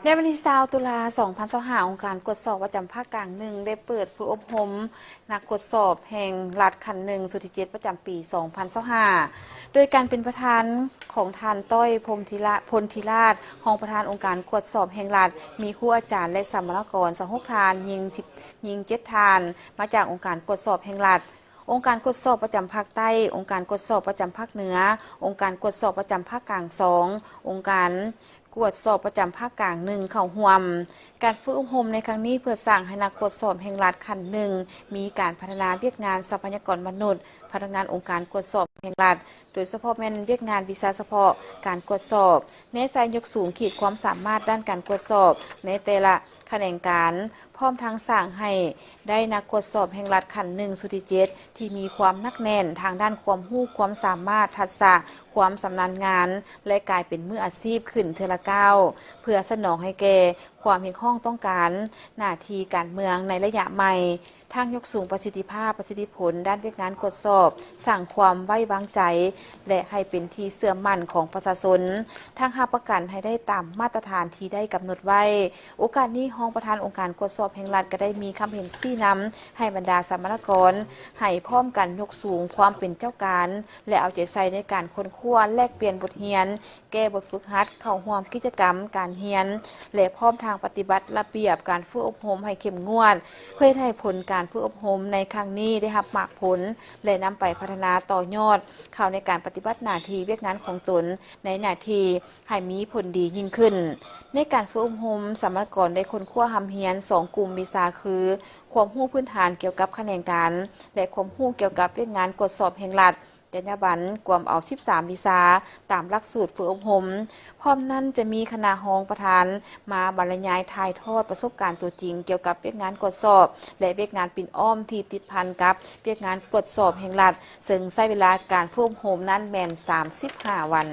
ໃນວັນທີຊາວ ຕຸລາ ສອງພັນຊາວຫ້າ ອົງການກວດສອບປະຈຳພາກກາງໜຶ່ງ ໄດ້ເປີດຝຶກອົບຮົມນັກກວດສອບແຫ່ງລັດຂັ້ນໜຶ່ງ ຊຸດທີເຈັດ ປະຈຳປີ ສອງພັນຊາວຫ້າ ໂດຍການເປັນປະທານຂອງທ່ານ ຕ້ອຍ ພົມທິລະ ພົນທິລາດ ຮອງປະທານອົງການກວດສອບແຫ່ງລັດ, ມີຄູອາຈານ ແລະ ສຳມະນາກອນ ຊາວຫົກທ່ານ, ຍິງສິບ ຍິງເຈັດທ່ານ ມາຈາກອົງການກວດສອບແຫ່ງລັດ, ອົງການກວດສອບປະຈຳພາກໃຕ້, ອົງການກວດສອບປະຈຳພາກເໜືອ, ອົງການກວດສອບປະຈຳພາກກາງສອງ, ອົງການກວດສອບປະຈຳພາກກາງໜຶ່ງເຂົ້າຮ່ວມ. ການຝຶກອົບຮົມໃນຄັ້ງນີ້ເພື່ອສ້າງໃຫ້ນັກກວດສອບແຫ່ງລັດຂັ້ນໜຶ່ງ ມີການພັດທະນາວຽກງານຊັບພະຍາກອນມະນຸດ, ພະນັກງານອົງການກວດສອບແຫ່ງລັດ, ໂດຍສະເພາະແມ່ນວຽກງານວິຊາສະເພາະການກວດສອບ, ແນໃສ່ຍົກສູງຂີດຄວາມສາມາດດ້ານການກວດສອບໃນແຕ່ລະຂະແໜງການ, ພ້ອມທັງສ້າງໃຫ້ໄດ້ນັກກວດສອບແຫ່ງລັດຂັ້ນໜຶ່ງ ຊຸດທີເຈັດ ທີ່ມີຄວາມໜັກແໜ້ນທາງດ້ານຄວາມຮູ້ຄວາມສາມາດ, ທັກສະ, ຄວາມຊຳນານງານ ແລະ ກາຍເປັນມືອາຊີບຂຶ້ນເທື່ອລະກ້າວ, ເພື່ອສະໜອງໃຫ້ແກ່ຄວາມຮຽກຮ້ອງຕ້ອງການໜ້າທີ່ການເມືອງໃນໄລຍະໃໝ່, ທັງຍົກສູງປະສິດທິພາບ, ປະສິດທິຜົນດ້ານວຽກງານກວດສອບ, ສ້າງຄວາມໄວ້ວາງໃຈ ແລະ ໃຫ້ເປັນທີ່ເຊື່ອໝັ້ນຂອງປະຊາຊົນ, ທັງຮັບປະກັນໃຫ້ໄດ້ຕາມມາດຕະຖານທີ່ໄດ້ກຳນົດໄວ້. ໂອກາດນີ້, ຮອງປະທານອົງການກວດສອບແຫ່ງລັດ ກໍໄດ້ມີຄຳເຫັນຊີ້ນຳໃຫ້ບັນດາສຳມະນາກອນ ໃຫ້ພ້ອມກັນຍົກສູງຄວາມເປັນເຈົ້າການ ແລະ ເອົາໃຈໃສ່ໃນການຄົ້ນຄວ້າ, ແລກປ່ຽນບົດຮຽນ, ແກ້ບົດຝຶກຫັດ, ເຂົ້າຮ່ວມກິດຈະກຳການຮຽນ ແລະ ພ້ອມທັງປະຕິບັດລະບຽບການຝຶກອົບຮົມໃຫ້ເຂັ້ມງວດ, ເພື່ອເຮັດໃຫ້ຜົນການຝຶກອົບຮົມໃນຄັ້ງນີ້ໄດ້ຮັບໝາກຜົນ ແລະ ນຳໄປພັດທະນາຕໍ່ຍອດເຂົ້າໃນການປະຕິບັດໜ້າທີ່ວຽກງານຂອງຕົນໃນໜ້າທີ່ໃຫ້ມີຜົນດີຍິ່ງຂຶ້ນ. ໃນການຝຶກອົບຮົມ, ສຳມະນາກອນໄດ້ຄົ້ນຄວ້າຮ່ຳຮຽນສອງກຸ່ມວິຊາຄື ຄວາມຮູ້ພື້ນຖານກ່ຽວກັບຂະແໜງການ ແລະ ຄວາມຮູ້ກ່ຽວກັບວຽກງານກວດສອບແຫ່ງລັດ, ຈັນຍາບັນ, ກວມເອົາສິບສາມວິຊາຕາມຫຼັກສູດຝຶກອົບຮົມ. ພ້ອມນັ້ນຈະມີຄະນະຮອງປະທານມາບັນລະຍາຍຖ່າຍທອດປະສົບການຕົວຈິງກ່ຽວກັບວຽກງານກວດສອບ ແລະ ວຽກງານປິ່ນອ້ອມທີ່ຕິດພັນກັບວຽກງານກວດສອບແຫ່ງລັດ, ເຊິ່ງໃຊ້ເວລາການຝຶກອົບຮົມນັ້ນແມ່ນສາມສິບຫ້າວັນ.